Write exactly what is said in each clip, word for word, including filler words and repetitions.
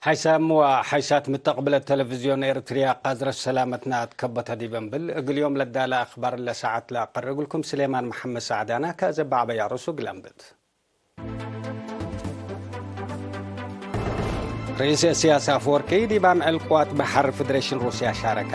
ሓይሳም ወሓይሳት ምተቅብለት ተለቪዝዮን ኤርትርያ፣ ቃዝረት ሰላመትና ትከበተ ዲብ እንብል፣ እግል ዮም ለዳለ አክባር ለሰዓት ለአቀርብ እግልኩም ስሌማን መሐመድ ሰዕዳና። ከእዘ በዐበያ ርሱ እግል አንብት። ርኢስ እስያስ አፍወርቂ ዲብ አምዕል ቅዋት በሐር ፍድሬሽን ሩስያ ሻረከ።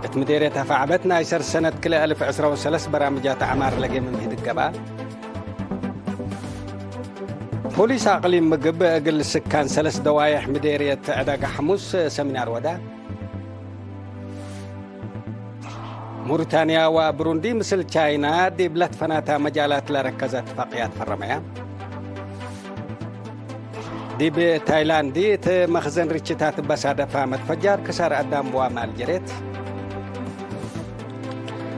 እት ምዴርየት አፍዐበት ናይ ሰር ሰነት ክልኤ አልፍ ዕስራ ወሰለስ በራምጃት ዐማር ለጌምም ህድግ ገብአ። ፖሊስ አቅሊም ምግብ እግል ስካን ሰለስ ደዋዬሕ ምዴርየት ዕዳጋ ሐሙስ ሰሚናር ወዳ። ሙሪታንያ ወብሩንዲ ምስል ቻይና ዲብ ለትፈናተ መጃላት ለረከዘ እትፋቅያት ፈረመያ። ዲብ ታይላንድ እት መክዘን ርችታት በሳደፋ መትፈጃር ክሳር አዳም ወማል ጀሬት።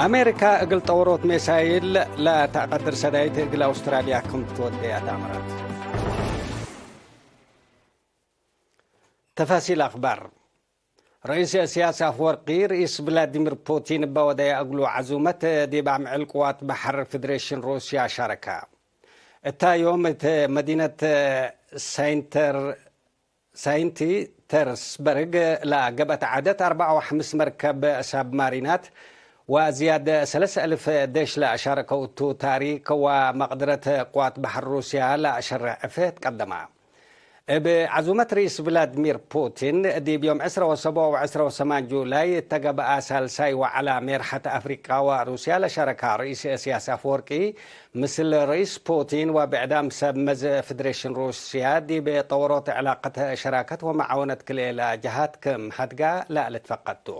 አሜሪካ እግል ጠወሮት ሜሳይል ለተአቀድር ሰዳይት እግል አውስትራልያ ክም ትወደያት አምራት። ተፋሲል አክባር። ርኢስ እስያስ አፍወርቂ፣ ርኢስ ቭላዲሚር ፑቲን እበ ወደየ እግሉ ዐዙመት ዲብ አምዕል ቅዋት በሐር ፍድሬሽን ሩስያ ሻረከ። እታ ዮም እት መዲነት ሳይንተር-፣ ሳይንት ፒተርስበርግ ለገብአት ዐደት አርበዕ ወሐምስ መርከብ ሳብማሪናት ወአዝያድ ሰለስ አልፍ ዴሽ ለአሻረከው እቱ፣ ታሪክ ወመቅድረት ቅዋት በሐር ሩስያ ለአሸርሕ ዕፌ ትቀደማ። እብ ዐዙመት ርኢስ ቭላድሚር ፑቲን፣ ዲብ ዮም ዕስራ ወሰቡዕ ወዕስራ ወሰማን ጁላይ እተ ገብአ ሳልሳይ ወዐላ ሜርሐት አፍሪቃ ወሩስያ ለሸረካ ርኢስ እስያስ አፍወርቂ፣ ምስል ርኢስ ፑቲን ወብዕዳም ሰብ መዝ ፍድሬሽን ሩስያ፣ ዲብ ጠወሮት ዕላቀት ሸራከት ወመዓወነት ክልኤ ለጀሃት ክም ሀድጋ ለልትፈቀድ ቱ።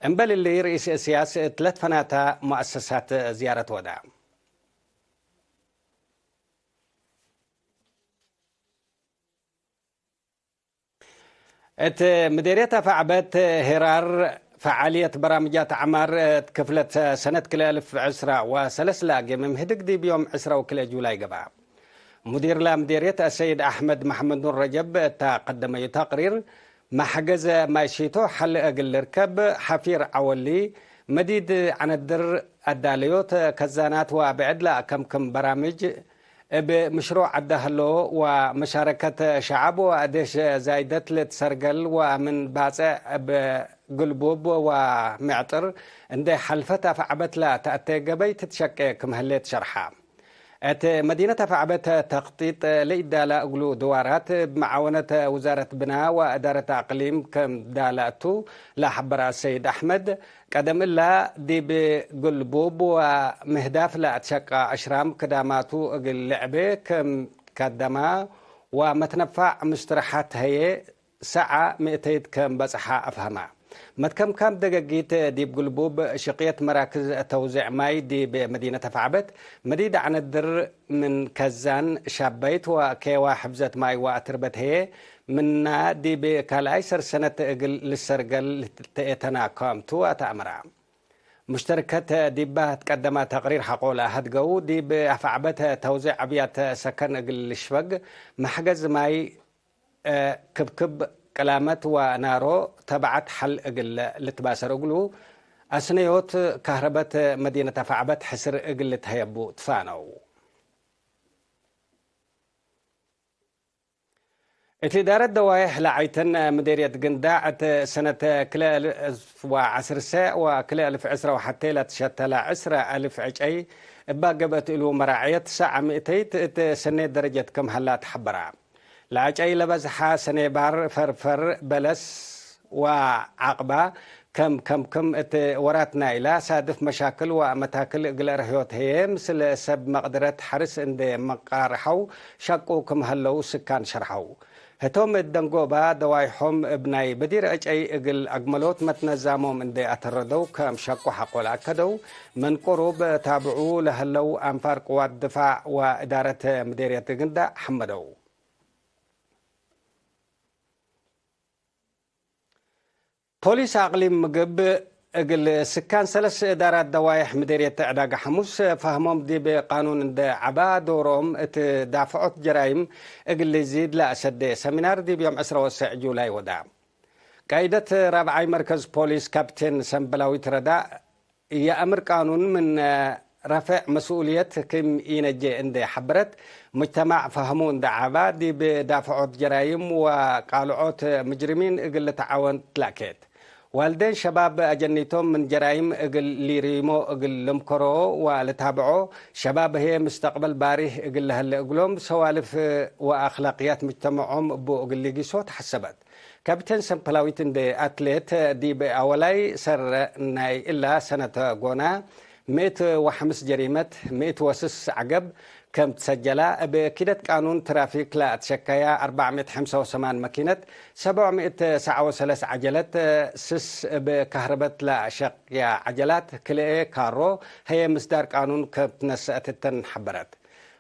እምበል እሊ፣ ርኢስ እስያስ እት ለትፈናታ ሙአሰሳት ዝያረት ወዳ። እት ምዴርየት አፍዐበት ሄራር፣ ፈዓልየት በራምጃት ዐማር እት ክፍለት ሰነት ክልኤ አልፍ ዕስራ ወሰለስ ለአጌምም ህድግ ዲብ ዮም ዕስራ ወክልኤ ጁላይ ገብአ። ሙዲር ለምዴርየት አሰይድ አሕመድ መሐመድ ኑር ረጀብ እተ ቀደመዩ ተቅሪር፣ መሕገዘ ማይ ሺቶ ሐል እግል ልርከብ፣ ሐፊር ዐወሊ፣ መዲድ ዐነድር፣ አዳለዮት ከዛናት ወብዕድ ለአከምክም በራምጅ፣ እብ ምሽሮዕ ዐደ ሀሎ ወመሻረከት ሸዐብ ወአዴሽ ዛይደት ልትሰርገል ወምን ባጽዕ እብ ግልቡብ ወምዕጥር እንዴ ሐልፈት አፍዐበት ለተአቴ ገበይ ትትሸቄ ክም ህሌት ሸርሐ። እት መዲነት አፍዐበት ተክጢጥ ለኢዳለ እግሉ ድዋራት እብ መዓወነት ውዛረት ብና ወእዳረት አቅሊም ክም ዳለ እቱ ለሐበረ አሰይድ አሕመድ፣ ቀደም እላ ዲብ ግልቡብ ወምህዳፍ ለአትሸቃ አሽራም ክዳማቱ እግል ልዕቤ ክም ከደማ ወመትነፋዕ ምስትረሐት ህዬ ሰዓ ምእተይት ክም በጽሐ አፍሀማ። መትከምካም ደገጊት ዲብ ግልቡብ ሽቅየት መራክዝ ተውዜዕ ማይ ዲብ መዲነት አፍዐበት፣ መዲድ ዐነድር ምን ከዛን ሻባይት ወኬዋ ሕብዘት ማይ ወአትርበት ህዬ፣ ምና ዲብ ካልኣይ ሰርሰነት እግል ልሰርገል ልትኤተና ከምቱ አተአምራ። ሙሽተርከት ዲባ ትቀደመ ተቅሪር ሐቆለ ሀድገው፣ ዲብ አፍዐበት ተውዜዕ አብያት ሰከን እግል ልሽፈግ፣ መሕገዝ ማይ፣ ክብክብ ቅላመት ወናሮ ተብዐት ሐል እግል ልትባሰር እግሉ፣ አስነዮት ካህረበት መዲነት አፍዐበት ሕስር እግል ልትሀየቡ ትፋነው። እት ኢዳረት ደዋይሕ ለዐይተን ምዴርየት ግንዳዕ እት ሰነት ክልኤ አልፍ ወዐስር ሰዕ ወክልኤ አልፍ ዕስራ ወሐቴ ለትሸተለ ዕስረ አልፍ ዕጨይ እባ ገብአት እሉ መራዕየት ሰዕ ምእተይት እት ሰኔት ደረጀት ክም ሀላ ተሐበራ። ለዕጨይ ለበዝሐ ሰኔባር፣ ፈርፈር፣ በለስ ወዐቅባ ከም ከምክም እት ወራት ናይላ ሳድፍ መሻክል ወመታክል እግለ ርሕዮት ህዬ፣ ምስል ሰብ መቅድረት ሐርስ እንዴ መቃርሐው ሸቁ ክም ሀለው ስካን ሸርሐው። ህቶም እት ደንጎባ ደዋይሖም እብ ናይ በዲር ዕጨይ እግል አግመሎት መትነዛሞም እንዴ አተረደው ከም ሸቁ ሐቆ ለአከደው፣ ምን ቅሩብ ታብዑ ለሀለው አንፋር ቅዋት ድፋዕ ወእዳረት ምዴርየት ግንዳዕ ሐመደው። ፖሊስ አቅሊም ምግብ እግል ስካን ሰለስ እዳራት ደዋይሕ ምዴርየት ዕዳጋ ሐሙስ ፈህሞም ዲብ ቃኑን እንዴ ዐባ ዶሮም እት ዳፍዖት ጀራይም እግል ሊዚድ ለአሰዴ ሰሚናር ዲብ ዮም ዕስራ ወሰዕ ጁላይ ወዳ። ቃይደት ራብዓይ መርከዝ ፖሊስ ካፕቴን ሰምበላዊት ረዳእ፣ የአምር ቃኑን ምን ረፈዕ መስኡልየት ክም ኢነጄ እንዴ ሐበረት፣ ሙጅተማዕ ፈሀሙ እንዴ ዐባ፣ ዲብ ዳፍዖት ጀራይም ወቃልዖት ምጅርሚን እግል ልትዓወን ትላኬት። ዋልዴን ሸባብ አጀኒቶም ምን ጀራይም እግል ሊሪሞ እግል ልምከሮ ወልታብዖ፣ ሸባብ ህዬ ምስተቅበል ባሪህ እግል ለሀለ እግሎም ሰዋልፍ ወአክላቅያት ምጅተመዖም እቡ እግል ሊጊሶ ተሐሰበት። ካፒቴን ሰንፈላዊት እንዴ አትሌት ዲብ አወላይ ሰር ናይ እላ ሰነት ጎና፣ ምእት ወሐምስ ጀሪመት፣ ምእት ወስስ ዐገብ ከም ትሰጀላ፣ እብ ኪደት ቃኑን ትራፊክ ለአትሸከያ አርበዕ ምእት ሐምሳ ወሰማን መኪነት፣ ሰብዕ ምእት ሰዓ ወሰለስ ዐጀለት፣ ስስ እብ ካህረበት ለአሸቅያ ዐጀላት፣ ክልኤ ካሮ ህዬ ምስዳር ቃኑን ከም ትነሰአት እተን ሐበረት።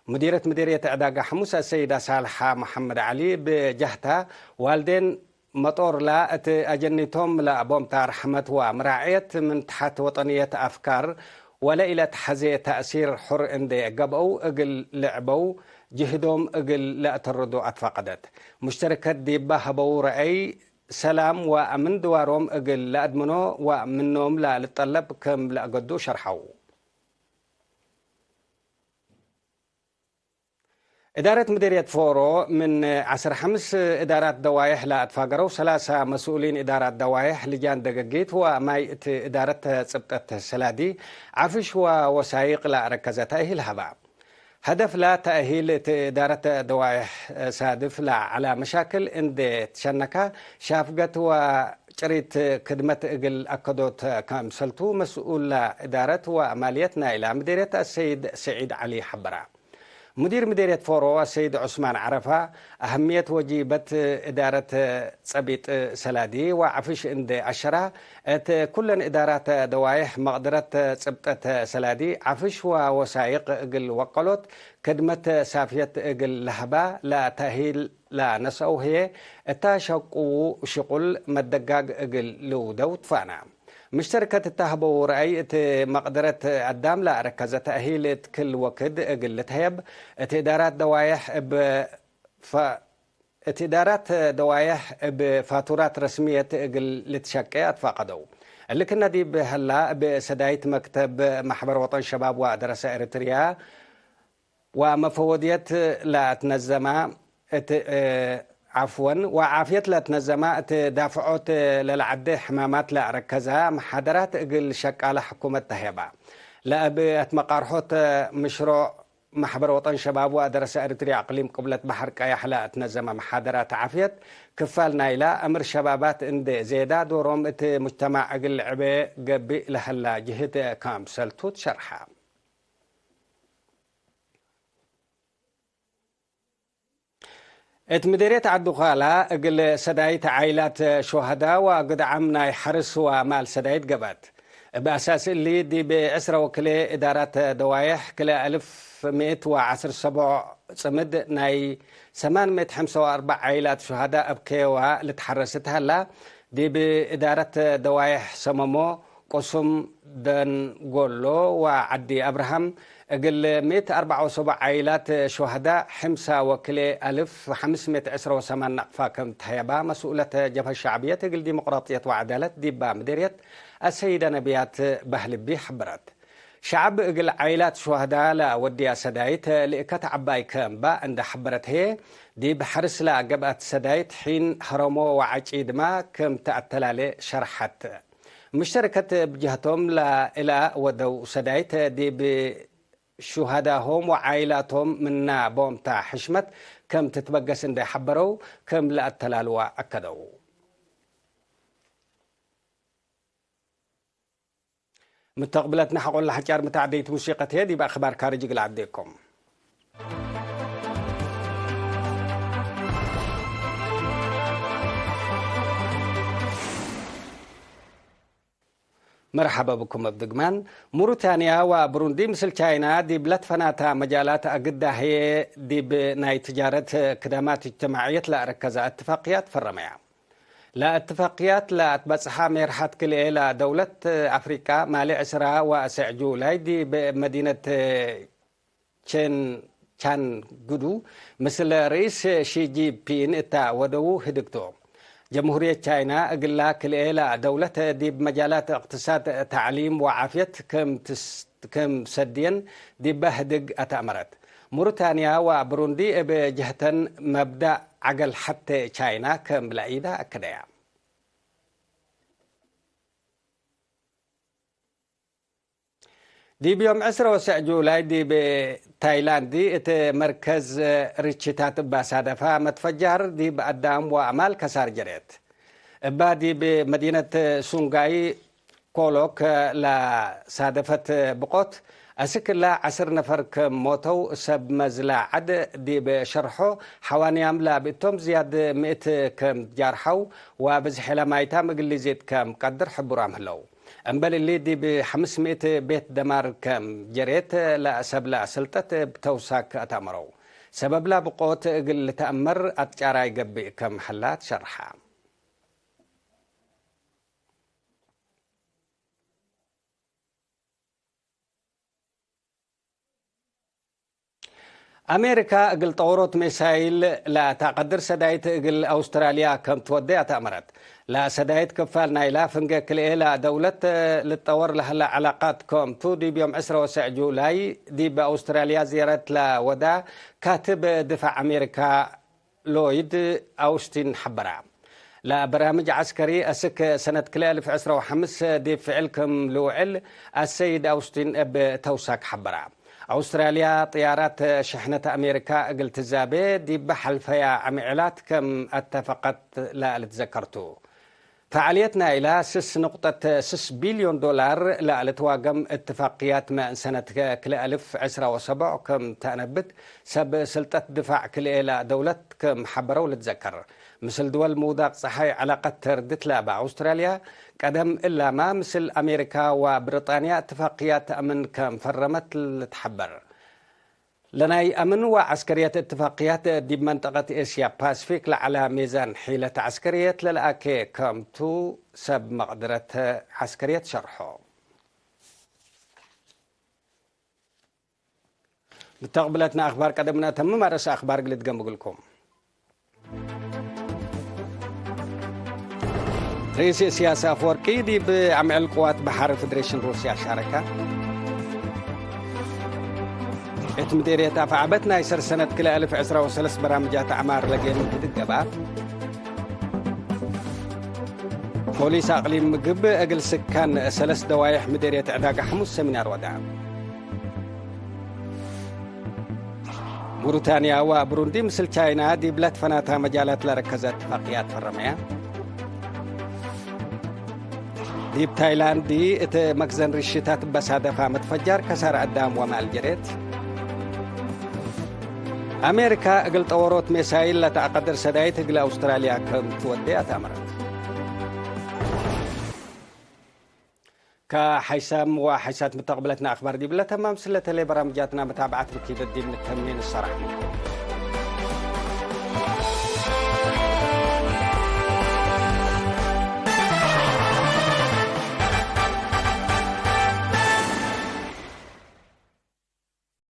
ሙዲረት ምዲርየት ዕዳጋ ሐሙስ አሰይዳ ሳልሓ መሐመድ ዐሊ ብጀህታ፣ ዋልዴን መጦርላ እት አጀኒቶም ለአቦምታ ረሕመት ወምራዕየት ምን ተሐት ወጠንየት አፍካር ወለኢለትሐዜ ተእሲር ሑር እንዴ ገብአው እግል ልዕበው ጅህዶም እግል ለአተርዶ አትፋቀደት። ሙሽተረከት ዲባ ሀበው ረአይ፣ ሰላም ወአምን ድዋሮም እግል ለአድምኖ ወምኖም ለልጠለብ ክም ለአገዱ ሸርሐው። እዳረት ምዲርየት ፎሮ ምን ዐስር ሐምስ እዳራት ደዋይሕ ለአትፋገረው ሰላሳ መስኡሊን እዳራት ደዋይሕ፣ ልጃን ደገጊት ወማይ እት እዳረት ጽብጠት ሰላዲ፣ ዐፍሽ ወወሳይቅ ለአረከዘ ተእሂል ሀባ። ሀደፍላ ተእሂል እት እዳረት ደዋይሕ ሳድፍ ለዐላ መሻክል እንዴ ትሸነካ፣ ሻፍገት ወጭሪት ክድመት እግል አከዶት ከምሰልቱ መስኡል እዳረት ወማልየት ናይላ ምዲርየት አሰይድ ሰዒድ ዐሊ ሐበራ። ሙዲር ምዴርየት ፎሮ አሰይድ ዑስማን ዐረፋ፣ አህምየት ወጂበት እዳረት ጸቢጥ ሰላዲ ወዐፍሽ እንዴ አሸራ፣ እት ኩለን እዳራት ደዋይሕ መቅድረት ጽብጠት ሰላዲ፣ ዐፍሽ ወወሳይቅ እግል ወቀሎት ክድመት ሳፍየት እግል ለሀባ ለተእሂል ለነስአው ህዬ፣ እታ ሸቁዉ ሽቁል መደጋግ እግል ልውደው ትፋና። ምሽተርከት እተ ሀበው ረአይ፣ እት መቅደረት አዳም ለአረከዘ ተእሂል እት ክል ወክድ እግል ልትሀየብ፣ እት እዳራት ደዋየሕ እብ ፈ-፣ እት እዳራት ደዋየሕ እብ ፋቱራት ረስምየት እግል ልትሸቄ አትፋቀደው። እሊ ክነ ዲብ ሀላ፣ እብ ሰዳይት መክተብ መሕበር ወጠን ሸባብ ወአደረሰ ኤረትርያ፣ ወመፈወድየት ለአትነዘማ እት፣ ዐፍወን፣ ወዓፍየት ለአትነዘማ እት ዳፍዖት ለለዐዴ ሕማማት ለአረከዛ መሓደራት እግል ሸቃለ ሕኩመት ተህየባ። ለእብ አትመቃርሖት ምሽሮዕ መሕበር ወጠን ሸባብ ወአደረሰ ኤረትርያ አቅሊም ቅብለት በሐር ቀያሕ ለአትነዘመ መሓደራት ዓፍየት፣ ክፋል ናይላ አምር ሸባባት እንዴ ዜዳ ዶሮም እት ሙጅተማዕ እግል ልዕቤ ገብእ ለሀላ ጅህድ ከምሰልቱ ትሸርሐ። እት ምዴርየት ዐዱ-ካላ፣ እግል ሰዳይት ዓይላት ሹሀዳ ወግድዓም ናይ ሐርስ ወማል ሰዳይት ገብአት። እብ አሳስ እሊ፣ ዲብ ዕስረ ወክልኤ እዳራት ደዋየሕ፣ ክልኤ አልፍ ምእት ወዐስር ሰቦዕ ጽምድ ናይ ሰማን ምእት ሐምሳ ወአርበዕ ዓይላት ሹሀዳ እብ ኬዋ ልትሐረስ እት ሀላ፣ ዲብ እዳረት ደዋየሕ ሰመሞ፣ ቅሱም ደንጎሎ ወዐዲ አብርሃም፣ እግል ምእት አርበዕ ወሰቡዕ ዓይላት ሹሀዳ፣ ሕምሳ ወክልኤ አልፍ ሐምስ ምእት ዕስረ ወሰማን ነቅፋ ከም ተህየባ፣ መስኡለት ጀብሀት ሸዕብየት እግል ዲሞቅራጥየት ወዐዳለት ዲባ ምዴርየት አሰይደ ነብያት በህልቢ ሐበረት። ሸዐብ እግል ዓይላት ሹሀዳ ለወድያ ሰዳይት ልእከት ዐባይ ከእንባ እንደ ሐበረት ህዬ፣ ዲብ ሐርስ ለገብአት ሰዳይት ሒን ሀረሞ ወዐጪድማ ከም ተአተላሌ ሸርሐት። ምሽተርከት ብጀህቶም ለእላ ወደው ሰዳይት ዲብ ሹሀዳሆም ወዓይላቶም ምና ቦምታ ሕሽመት ከም ትትበገስ እንዴ ሐበረው፣ ከም ለአተላልዋ አከደው። ምተቅብለትና ሐቆለ ሐጫር ምታዕደይት ሙሲቀት ህዬ ዲብ አክባር ካርጅ እግል አዴኩም። መርሐበ ብኩም እብ ድግማን። ሙሪታንያ ወብሩንዲ ምስል ቻይና ዲብ ለትፈናታ መጃላት አግዳ ህዬ ዲብ ናይ ትጃረት ክደማት እጅትማዕየት ለአረከዘ እትፋቅያት ፈረመያ። ለእትፋቅያት ለአትበጽሐ ሜርሐት ክልኤ ለደውለት አፍሪቃ ማሌ ዕስራ ወአሰዕ ጁላይ ዲብ መዲነት ቼን ቻንግዱ ምስል ርኢስ ሺ ጂንፒን እተ ወደዉ ህድግቶ። ጀምሁርየት ቻይና እግላ ክልኤ ለደውለት ዲብ መጃላት እቅትሳድ፣ ተዕሊም ወዓፍየት ክም ትስ-፣ ክም ሰድየን ዲበ ህድግ አትአመረት። ሙሪታንያ ወብሩንዲ እብ ጀህተን መብዳእ ዐገል ሐቴ ቻይና ክም ለአይዳ አከደያ። ዲብ ዮም ዕስረ ወሰዕ ጁላይ ዲብ ታይላንድ እት መርከዝ ርችታት እብ አሳደፋ መትፈጃር ዲብ አዳም ወአማል ከሳር ጀሬት። እባ ዲብ መዲነት ሱንጋይ ኮሎክ ለሳደፈት ብቆት አስክ እላ ዐስር ነፈር ክም ሞተው፣ ሰብ መዝላ ዐድ ዲብ ሸርሖ ሐዋንያም ላብእቶም ዝያድ ምእት ክም ጃርሐው ወብዝሕ ለማይታም እግል ሊዜድ ከም ቀድር ሕቡራም ህለው። እምበል እሊ፣ ዲብ ሐምስ ምእት ቤት ደማር ከም ጀሬት ለሰብለ ስልጠት እብ ተውሳክ አትአመረው። ሰበብላ ብቆት እግል ልትአመር አትጫራይ ገብእ ከም ሀላ ትሸርሐ። አሜሪካ እግል ጠወሮት ሜሳይል ለተቀድር ሰዳይት እግል አውስትራልያ ከም ትወዴ አትአመረት። ለሰዳይት ክፋል ናይላ ፍንጌ ክልኤ ለደውለት ልትጠወር ለሀለ ዐላቃት ክምቱ፣ ዲብ ዮም ዕስረ ወሰዕ ጁላይ ዲብ አውስትራልያ ዝያረት ለወዳ ካትብ ድፋዕ አሜሪካ ሎይድ አውስቲን ሐበራ። ለበራምጅ ዐስከሪ አስክ ሰነት ክልኤ አልፍ ዕስረ ወሐምስ ዲብ ፍዕል ክም ልውዕል አሰይድ አውስቲን እብ ተውሳክ ሐበራ። አውስትራልያ ጥያራት ሸሕነት አሜሪካ እግል ትዛቤ ዲበ ሐልፈያ አምዕላት ክም አተፈቀት ለልትዘከርቱ። ፈዓልየት ናይላ ስስ ንቁጠት ስስ ቢልዮን ዶላር ለልትዋገም እትፋቅያት መ ሰነት ክልኤ አልፍ ዕስረ ወሰቦዕ ክም ተአነብት ሰብ ስልጠት ድፋዕ ክልኤ ለደውለት ክም ሐበረው ልትዘከር። ምስል ድወል ምውዳቅ ጸሓይ ዐላቀት ተርድት ለበ አውስትራልያ፣ ቀደም እላማ ምስል አሜሪካ ወብሪጣንያ እትፋቅያት አምን ከም ፈረመት ልትሐበር። ለናይ አምን ወዐስከርየት እትፋቅያት ዲብ መንጠቀት ኤስያ ፓስፊክ ለዐለ ሜዛን ሒለት ዐስከርየት ለለአኬ ከምቱ ሰብ መቅድረት ዐስከርየት ሸርሖ። ምተቅብለትና አክባር ቀደም ነአተምም፣ አርእስ አክባር እግል እትገም እግልኩም። ርኢስ እስያስ አፈወርቂ ዲብ አምዕል ቅዋት በሐር ፍደሬሽን ሩስያ ሻረከ። እት ምዴርየት አፍዐበት ናይ ሰር ሰነት ክልኤ አልፍ ዕስረ ወሰለስ በራምጃት አዕማር ለጌም ህድግ ገብአ። ፖሊስ አቅሊም ምግብ እግል ስካን ሰለስ ደዋይሕ ምዴርየት ዕዳጋ ሐሙስ ሰሚናር ወዳ። ሙሪታንያ ወብሩንዲ ምስል ቻይና ዲብ ለትፈናታ መጃላት ለረከዘ እትፋቅያት ፈረመያ። ዲብ ታይላንድ እት መክዘን ርሽታት በሳደፋ መትፈጃር ከሳር አዳም ወማል ጀሬት። አሜሪካ እግል ጠወሮት ሜሳይል ለተአቀድር ሰዳይት እግል አውስትራልያ ክም ትወዴ አትአመረት። ከሐይሳም ወሐይሳት ምተቅብለትና አክባር ዲብለ ተማም ስለተሌ በራምጃትና መታብዓት ብኪደት ዲብ ንተምኔ ንሰራሕ።